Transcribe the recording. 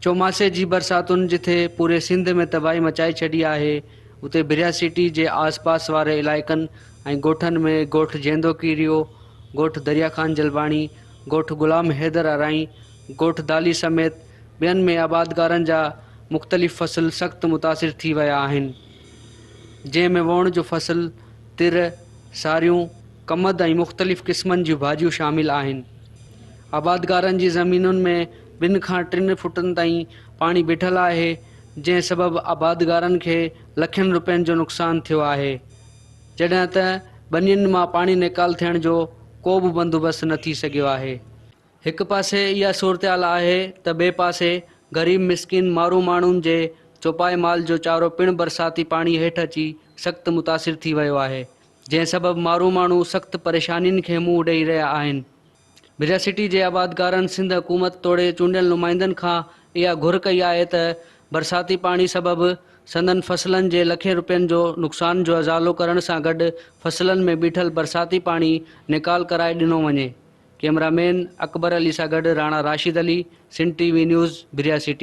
چوماسي جي برساتن جٿي پوري سنڌ ۾ تباهي مچائي ڇڏي آهي اتي ڀريا سٽي جي آس پاس واري علائقن ۽ ڳوٺن ۾ ڳوٺ جيندو ڪيريو، ڳوٺ دريا خان جلباڻي، ڳوٺ غلام حيدر ارائين، ڳوٺ دالي سميت ٻين ۾ آبادگارن جا مختلف فصل سخت متاثر ٿي ويا آهن جنهن ۾ ووڻ جو فصل، تر، ساريون، ڪمد ۽ مختلف قسمن جون ڀاڄيون شامل آهن. آبادگارن جي زمينن ۾ ٻن کان ٽن فٽن تائين پاڻي بيٺل آهي، جنهن سبب آبادگارن کي لکين رپين جو نقصان ٿيو آهي، جڏهن ته ٻنين مان پاڻي نيڪال ٿيڻ جو ڪو به بندوبست نه ٿي سگهيو آهي. هڪ پاسي اها صورتحال آهي ته ٻئي پاسي غريب مسڪين مارو ماڻهن جي چوپائي مال جو چارو پڻ برساتي پاڻي هيٺ اچي سخت متاثر ٿي ويو آهي، جنهن سبب مارو ماڻهو سخت پريشانين کي منهن ڏئي رهيا آهن. ڀريا سٽي جي آبادگارن سنڌ حڪومت توڙي چونڊيل نمائندن کان اها گهر ڪئي آهي ته برساتي پاڻي سبب سندن فصلن جي لکين رپين جو نقصان جو ازالو ڪرڻ سان گڏ فصلن ۾ بيٺل برساتي پاڻي نيڪال ڪرائي ڏنو وڃي. ڪئميرا مين اڪبر علي سان گڏ Rana Rashid Ali, Sindh T V news, Bhiria city.